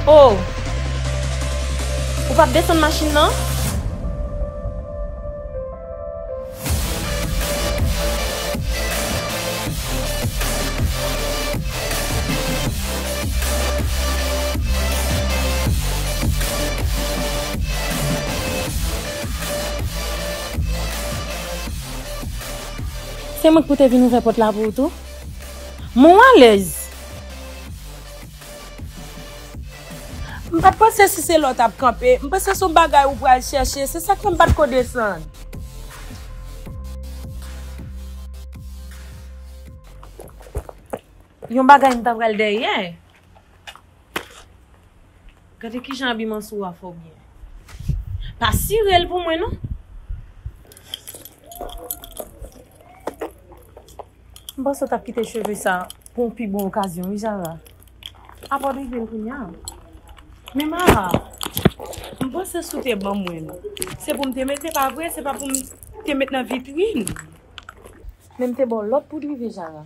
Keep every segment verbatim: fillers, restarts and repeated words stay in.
Oh! Ou p ap desann machin nan? Se mwen ki pou te vin ouvè pòt la pou ou tou. Men w alèz. M pa t panse si se la w t ap kanpe. M panse se yon bagay ou pral chèche. Se sa k fè m pa t ko desann. Yon bagay m ta pral dèyè. Gade kijan abiman sou ou a fè w byen. Pa sire l pou mwen, non. M panse w t ap kite cheve sa pou yon pi bon okazyon, wi, Jara. Apa w rive l kounye a? Men Mara, m panse si w te ban mwen l, se pou m te mete, pa vre? Se pa pou m te met nan vitrin. Men m te ba w lòt pou w rive, Jara.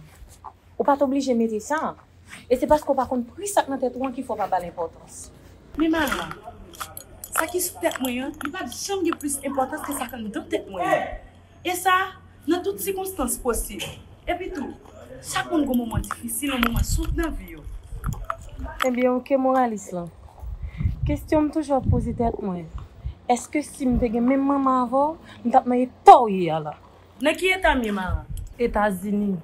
Ou pa t oblije mete sa. E se paske w pa konn pri sa k nan tèt ou an ki fè w pa ba l enpòtans. Men Mara, sa ki sou tèt mwen an, li p ap janm gen plis enpòtans ke sa k anndan tèt mwen an. E sa, nan tout sikonstans posib. Epitou, chak moun gen moman difisil, yon moman souf nan vi yo. Ebyen, oke, moralis lan. Kesyon m toujou ap poze tèt mwen, èske si m te gen menm manman avè w, m t ap nan eta w ye a la? Nan ki eta m ye, Mara? Etazini.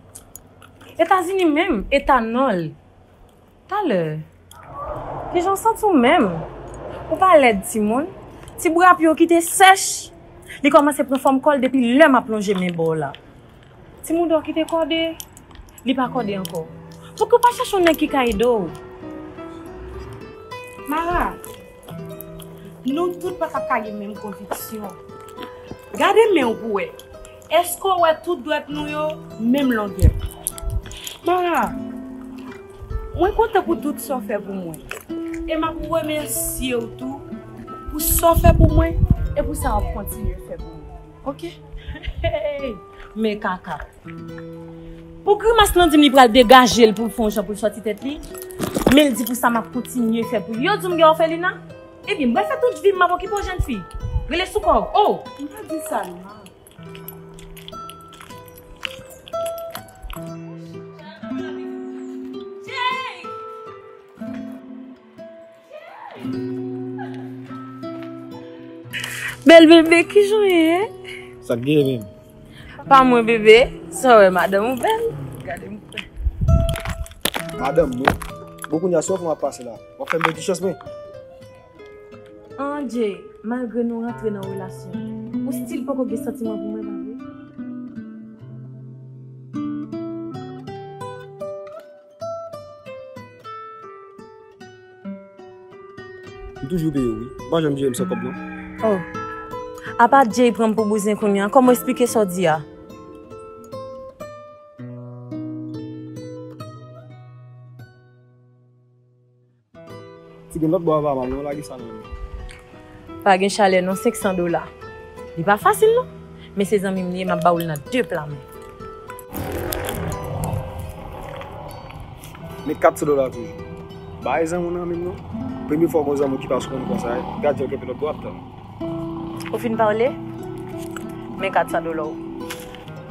Etazini menm, etanòl. Talè, kijan w santi w menm? Ou pa lèd, timoun. Ti bra pye w ki te sèch, li kòmanse pran fòm kò l depi lè m ap lonje men ba w la. Ti mouda w ki te kòde, li pa kòde ankò. Pouki w pa chèche yon nèg ki ka ede w? Mara, nou tout pa t ap ka gen menm konviksyon. Gade men w pou w wè. Èske w wè tout dwèt nou yo menm longè? Mara, mwen kontan pou tout sa w fè pou mwen. E m ap remèsye w tou pou sa w fè pou mwen e pou sa w ap kontinye fè pou mwen. Oke? Hey, men kaka. Pou grimas lan di m li pral degaje l pou l fè yon jan pou l sòti tèt li, men l di pou sa m ap kontinye fè pou li. Yo di w m gen òfelina? Ebyen, m pral fè tout vi m m ap okipe w, jèn fi. Rele sou kò w. Oh! M pa di sa non. Bèl bebe, kijan w ye? Sa k gen menm? Pa mwen bebe, sa w wè madanm ou bèl? Gade m fè. Madanm mwen? Bon, kounye a, se yon fanm ap pase la. W ap fè m pèdi chans mwen? An, Jay, malgre nou rantre nan relasyon, ou still poko gen santiman pou mwen, pa vre? M toujou peye w, wi. Ou pa janm jere m san kòb, non. Oh. Apa Jay pran m pou bouzen kounye a, kòman w esplike sa w di a? Si gen lòt bò a pa mal, non, lage sa nan men m. Pa gen chalè non, senk san dola. Li pa fasil non, men se zanmi m li ye, m ap ba ou l nan de pla men. Men kat san dola toujou. Bay zanmi w nan men m non. Premye fwa w gon zanmi w ki pa sou konn konsa, gad jan l kenbe lòt bò ap tann. Ou fin pale? Men kat san dola w.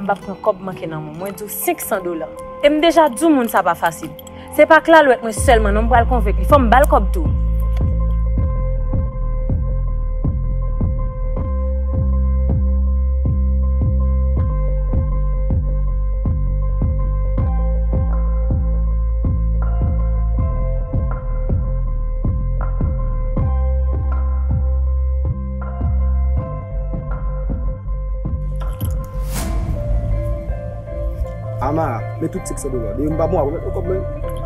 M p ap pran kòb manke nan men w. Mwen di w senk san dola. E m deja di w moun sa pa fasil. Se pa klalwèt mwen sèlman non m pral konvenk li. Fò m ba l kòb tou. Ama, men tout senk san dola. Depi m pa bon, ap remèt mwen kòb mwen.